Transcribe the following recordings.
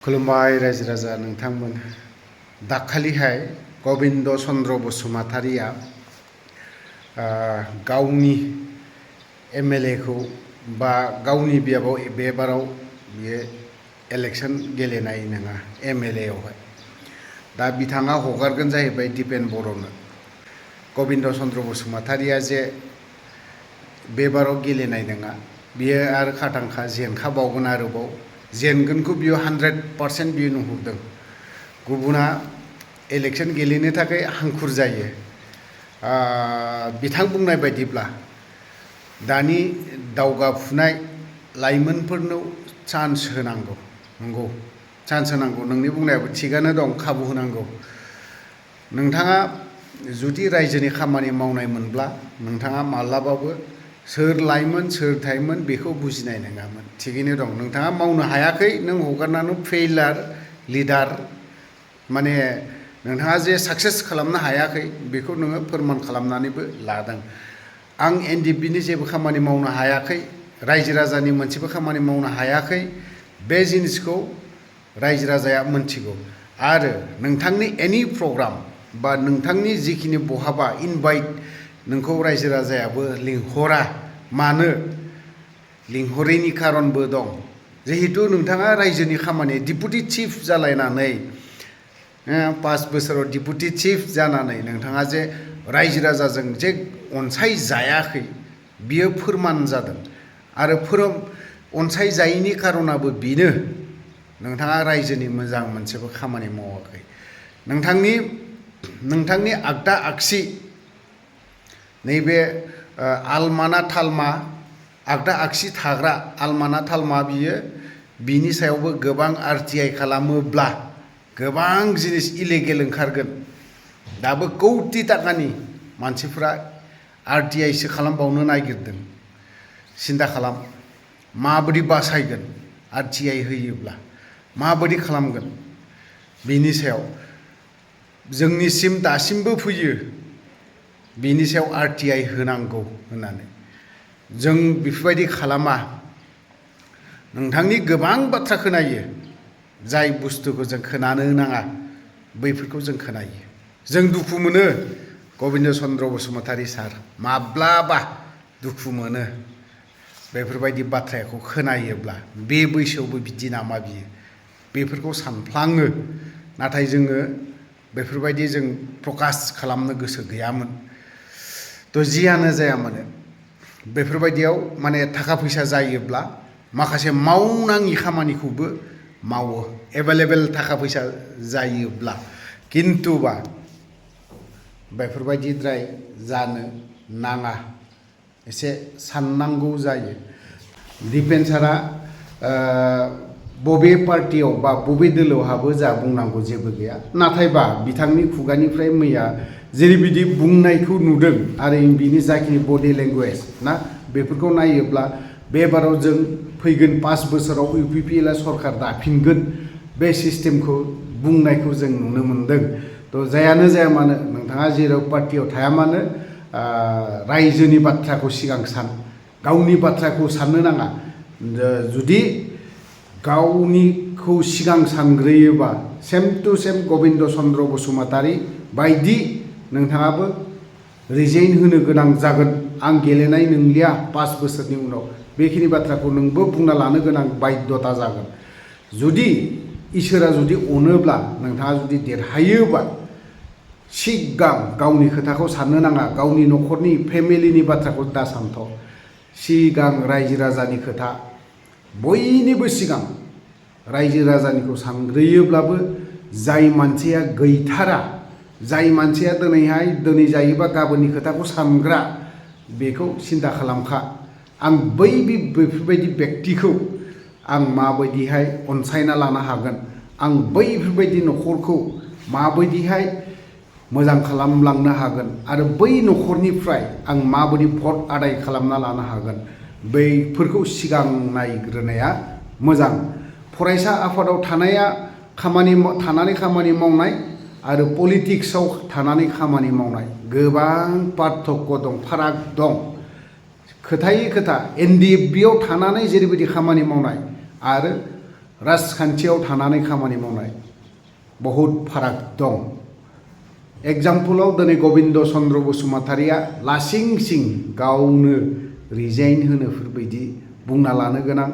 खुलुमबाय रायजो राजा नोंथांमोन दाखालिहाय गबिन्द चन्द्र बसुमतारिया गावनि एमएलए खौ बा गावनि बेबाराव बियो इलेक्शन गेलेनाय नङा एमएलए आवहाय दा बिथाङा हगारगोन जाहैबाय दिपेन बर'नो गबिन्द चन्द्र बसुमतारिया जे बेबाराव गेलेनाय नङा बियो आरो खाथांखा जेनखाबावगोन आरोबाव जेनगोनखौ बियो 100% बियो नुहुरदों गुबुना इलेक्शन गेलेनो थाखाय हांखुर जायो बिथां बुंनाय बायदिब्ला दानि दावगाफुनाय लाइमोनफोरनो चान्स होनांगौ नंगौ चान्स होनांगौ नोंनि बुंनायाबो थिगानो दं खाबु होनांगौ नोंथाङा जुदि रायजोनि खामानि मावनाय मोनब्ला नोंथाङा माब्लाबाबो सोर लाइमोन सोर थाइमोन बेखौ बुजिनाय नङामोन थिगैनो दं नोंथाङा मावनो हायाखै नों हगारनानै फेइलार लिडार माने नोंथाङा जे साक्सेस खालामनो हायाखै बेखौ नोङो फोरमान खालामनानैबो लादों आं एनडिएफबि जेबो खामानि मावनो हायाखै रायजो राजानि मोनसेबो खामानि मावनो हायाखै बे जिनिसखौ रायजो राजाया मोनथिगौ आरो नोंथांनि एनि प्रग्राम बा नोंथांनि जिखिनि बहाबा इनभाइट नोंखौ रायजो राजायाबो लिंहरा मानो लिंहरैनि खारनबो दं जिहेतु नोंथाङा रायजोनि खामानि डिपुटि चिफ जालायनानै 5 बोसोराव डिपुटि चिफ जानानै नोंथाङा जे रायजो राजाजों जे अनसायजायाखै बियो फोरमान जादों आरो अनसायजायैनि खारनाबो बेनो नोंथाङा रायजोनि मोजां मोनसेबो खामानि मावाखै नोंथांनि आगदा आगसि नैबे आलमाना थालमा आगदा आगसि थाग्रा आलमाना थालमा बियो बिनि सायावबो गोबां आरटिआइ खालामोब्ला गोबां जिनिस इलिगेल ओंखारगोन दाबो कौटि टाकानि मानसिफ्रा आरटिआइसो खालामबावनो नागिरदों सिन्था खालाम माबायदि बासायगोन आरटिआइ होयोब्ला माबायदि खालामगोन बिनि सायाव जोंनिसिम दासिमबो फैयो बिनि सायाव आरटिआइ होनांगौ होननानै जों बेफोरबायदि खालामा नोंथांनि गोबां बाथ्रा खोनायो जाय बुस्थुखौ जों खोनानो नाङा बैफोरखौ जों खोनायो जों दुखु मोनो गबिन्द चन्द्र बसुमतारि सार माब्लाबा दुखु मोनो बेफोरबायदि बाथ्राखौ खोनायोब्ला बे बैसोआवबो बिदि नामा बियो बेफोरखौ सानफ्लाङो नाथाय जोङो बेफोरबायदि जों प्रकाश खालामनो गोसो गैयामोन थ' जियानो जाया मानो बेफोरबायदियाव माने थाखा फैसा जायोब्ला माखासे मावनाङि खामानिखौबो मावो एभेलेबेल थाखा फैसा जायोब्ला किन्तुबा बेफोरबायदिद्राय जानो नाङा एसे साननांगौ जायो दिपेन सारा बबे पार्टियाव बा बबे दोलोआव हाबो जा बुंनांगौ जेबो गैया नाथायबा बिथांनि खुगानिफ्राय मैया जेरैबायदि बुंनायखौ नुदों आरो बिनि जाखिनि बडि लेंगुवेज ना बेफोरखौ नायोब्ला बे बाराव जों फैगोन 5 बोसोराव इउपिपिएलआ सरकार दाफिनगोन बे सिस्टेमखौ बुंनायखौ जों नुनो मोनदों थ' जायानो जाया मानो नोंथाङा जेराव पार्टियाव थाया मानो रायजोनि बाथ्राखौ सिगां सान गावनि बाथ्राखौ साननो नाङा जुदि गावनिखौ सिगां सानग्रोयोबा same to same Gobinda Chandra Basumatary बायदि नोंथाङाबो रिजाइन होनो गोनां जागोन आं गेलेनाय नंलिया 5 बोसोरनि उनाव बेखिनि बाथ्राखौ नोंबो बुंना लानो गोनां बाध्यता जागोन जुदि इसोरा जुदि अनोब्ला नोंथाङा जुदि देरहायोबा सिगां गावनि खोथाखौ साननो नाङा गावनि न'खरनि फेमिलिनि बाथ्राखौ दा सानथ' सिगां रायजो राजानि खोथा बयनिबो सिगां रायजो राजानिखौ सानग्रोयोब्लाबो जाय मानसिया गैथारा जाय मानसिया दिनै जायोबा गाबोननि खोथाखौ सानग्रा बेखौ सिन्था खालामखा आं बेफोरबायदि बेक्तिखौ आं माबायदिहाय अनसायना लानो हागोन आं बैफोरबायदि न'खरखौ माबायदिहाय मोजां खालामलांनो हागोन आरो बै न'खरनिफ्राय आं माबायदि भट आदाय खालामना लानो हागोन बैफोरखौ सिगां नायग्रोनाया मोजां फरायसा आफादाव थानानै खामानि मावनाय आरो पलिटिक्सआव थानानै खामानि मावनाय गोबां पार्थक्य दं फाराग दं खोथायै खोथा एनडिएफबिआव थानानै जेरैबायदि खामानि मावनाय आरो राजखान्थियाव थानानै खामानि मावनाय बहुद फाराग दं। एग्जाम्पलाव दिनै गबिन्द चन्द्र बसुमतारिया लासिं सिं गावनो रिजाइन होनोफोरबायदि बुंना लानो गोनां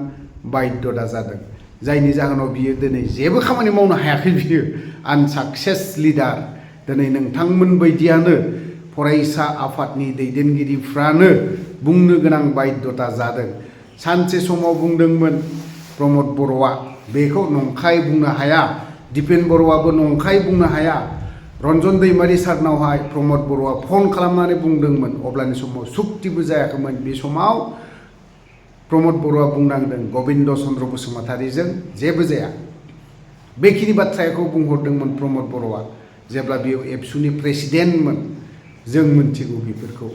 बाध्यता जादों, जायनि जाहोनाव बियो दिनै जेबो खामानि मावनो हायाखै। बियो आनसाक्सेस लिडार। दिनै नोंथांमोन बायदियानो फरायसा आफादनि दैदेनगिरिफ्रानो बुंनो गोनां बाध्यता जादों। सानसे समाव बुंदोंमोन प्रमद बर'आ, बेखौ नंखाय बुंनो हाया। दिपेन बर'आबो नंखाय बुंनो हाया। रन्जन दैमारि सारनावहाय प्रमद बर'आ फन खालामनानै बुंदोंमोन, अब्लानि समाव सुक्तिबो जायाखैमोन। बे समाव प्रमद बर'आ बुंनांदों गबिन्द चन्द्र बसुमतारिजों जेबो जाया। बेखिनि बाथ्राखौ बुंहरदोंमोन प्रमद बर'आ जेब्ला बियो एबसुनि प्रेसिडेन्टमोन। जों मिन्थिगौ बेफोरखौ।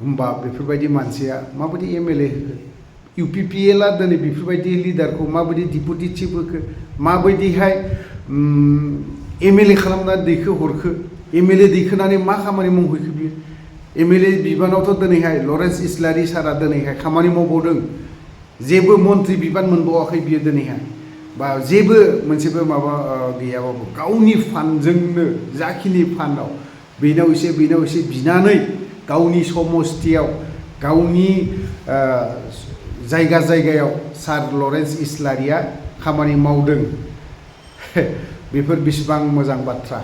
होमबा बेफोरबायदि मानसिया माबायदि एमएलए होखो? इउपिपिएलआ दिनै बेफोरबायदि लिडारखौ माबायदि डिपुटि चिफ होखो? माबायदिहाय एमएलए खालामनानै दैखो हरखो? एमएलए दैखोनानै मा खामानि मावहैखो बियो? एमएलए बिबानावथ' दिनैहाय लरेन्स इस्लारि सारा दिनैहाय खामानि मावबावदों। जेबो मन्त्रि बिबान मोनबावाखै बियो दिनैहाय, बा जेबो मोनसेबो माबा गैयाबाबो गावनि फान्डजोंनो जाखिनि फान्डआव बेनाव एसे बिनानै गावनि समस्तियाव गावनि जायगायाव सार लरेन्स इस्लारिया खामानि मावदों। बेफोर बेसेबां मोजां बाथ्रा।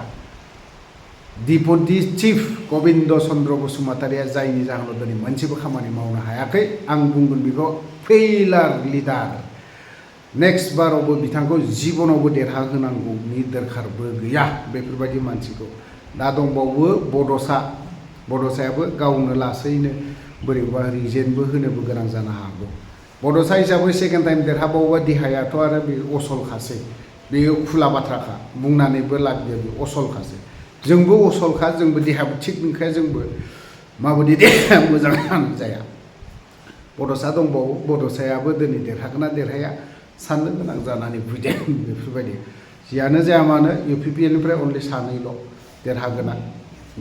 डिपुटि चिफ गबिन्द चन्द्र बसुमतारिया जायनि जाहोनाव दिनै मोनसेबो खामानि मावनो हायाखै, आं बुंगोन बेखौ फेइलार लिडार। नेक्स्ट बारावबो बिथांखौ जिबनावबो देरहाहोनांगौनि दरखारबो गैया बेफोरबायदि मानसिखौ। दा दंबावो बड'सायाबो गावनो लासैनो बोरैबा रिजेनबो होनोबो गोनां जानो हागौ। बड'सा हिसाबै सेकेन्ड टाइम देरहाबावोबा देहायाथ' आरो बे असलखासै, बेयो खुला बाथ्राखा, बुंनानैबो लाब गैया, बे असलखासै। जोंबो असलखा, जोंबो देहाबो थिग नंखाया, जोंबो माबायदि देहाया मोजां जाया। बड'सा दंबावो, बड'सायाबो दिनै देरहागोन ना देरहाया साननो गोनां जानानै फैदों। बेफोरबायदि जियानो जाया मानो इउपिपिएलनिफ्राय अनलि सानैल' देरहागोना,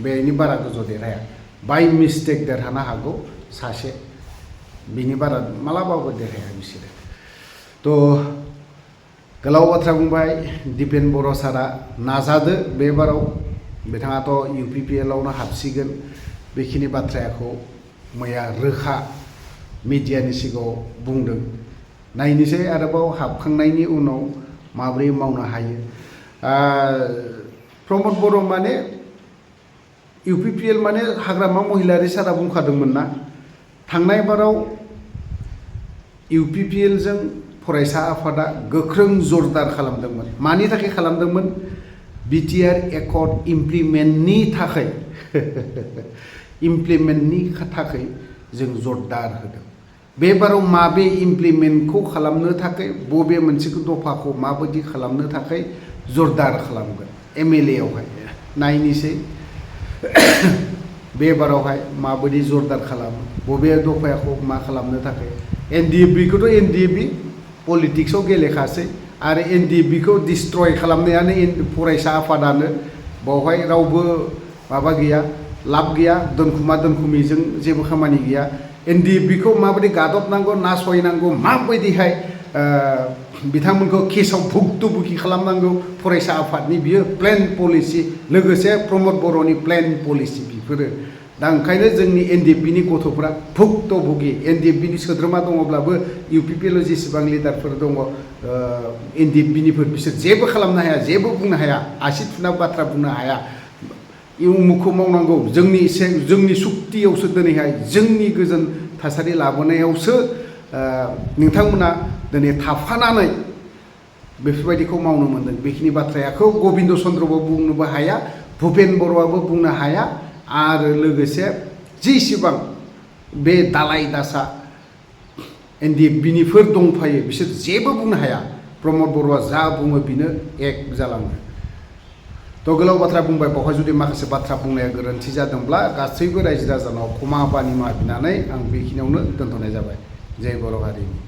बेनि बारा गोजौ देरहाया। बाय मिस्टेक देरहानो हागौ सासे, बिनि बारा मालाबाबो देरहाया बिसोरो। थ' गोलाव बाथ्रा बुंबाय। दिपेन बर' सारा नाजादो बे बाराव, बिथाङाथ' इउपिपिएलआवनो हाबसिगोन। बेखिनि बाथ्राखौ मैया रोखा मिडियानि सिगाङाव बुंदों। नायनोसै आरोबाव हाबखांनायनि उनाव माबोरै मावनो हायो। प्रमद बर' माने इउपिपिएल माने हाग्रामा महिलारि सारा बुंखादोंमोन ना, थांनाय बाराव इउपिपिएलजों फरायसा आफादा गोख्रों जरदार खालामदोंमोन। मानि थाखाय खालामदोंमोन? बिटिआर एकर्ड इमप्लिमेन्टनि थाखाय इमप्लिमेन्टनि थाखाय जों जरदार होदों। बे बाराव माबे इमप्लिमेन्टखौ खालामनो थाखाय, बबे मोनसेखौ दफाखौ माबायदि खालामनो थाखाय जरदार खालामगोन एमएलएआवहाय नायनोसै। बे बारावहाय माबायदि जरदार खालामो, बबे दफाखौ मा खालामनो थाखाय। एनडिएफबिखौथ' एनडिएफबि पलिटिक्सआव गेलेखासै, आरो एनडिएफबिखौ डिस्ट्रय खालामनायानो फरायसा आफादानो। बावहाय रावबो माबा गैया, लाब गैया, दोनखुमाजों जेबो खामानि गैया। एनडिएफबिखौ माबायदि गादबनांगौ, नासयनांगौ, माबायदिहाय बिथांमोनखौ केसआव भुक्तभुगि खालामनांगौ, फरायसा आफादनि बियो प्लेन पलिसि, लोगोसे प्रमद बर'नि प्लेन पलिसि बेफोरो। दा ओंखायनो जोंनि एनडिएफबिनि गथ'फ्रा भुक्तभुगि। एनडिएफबिनि सोद्रोमा दङब्लाबो इउपिपिएलआव जेसेबां लिडारफोर दङ एनडिएफबिनिफोर, बिसोर जेबो खालामनो हाया, जेबो बुंनो हाया, आसि थुना बाथ्रा बुंनो हाया। उमुखखौ मावनांगौ, जोंनि सुक्तियावसो दिनैहाय जोंनि गोजोन थासारि लाबोनायावसो नोंथांमोना दिनै थाफानानै बेफोरबायदिखौ मावनो मोनदों। बेखिनि बाथ्राखौ गबिन्द चन्द्रबो बुंनोबो हाया, भुपेन बर'आबो बुंनो हाया, आरो लोगोसे जेसेबां बे दालाय दासा एनडिएफबिनिफोर दंफायो बिसोर जेबो बुंनो हाया। प्रमद बर'आ जा बुङो बेनो एक जालाङो। थ' गोलाव बाथ्रा बुंबाय, बेवहाय जुदि माखासे बाथ्रा बुंनाया गोरोन्थि जादोंब्ला गासैबो रायजो राजानाव क्षमा निमाहा बिनानै आं बेखिनियावनो दोनथ'नाय जाबाय। जय बर' हारिनि।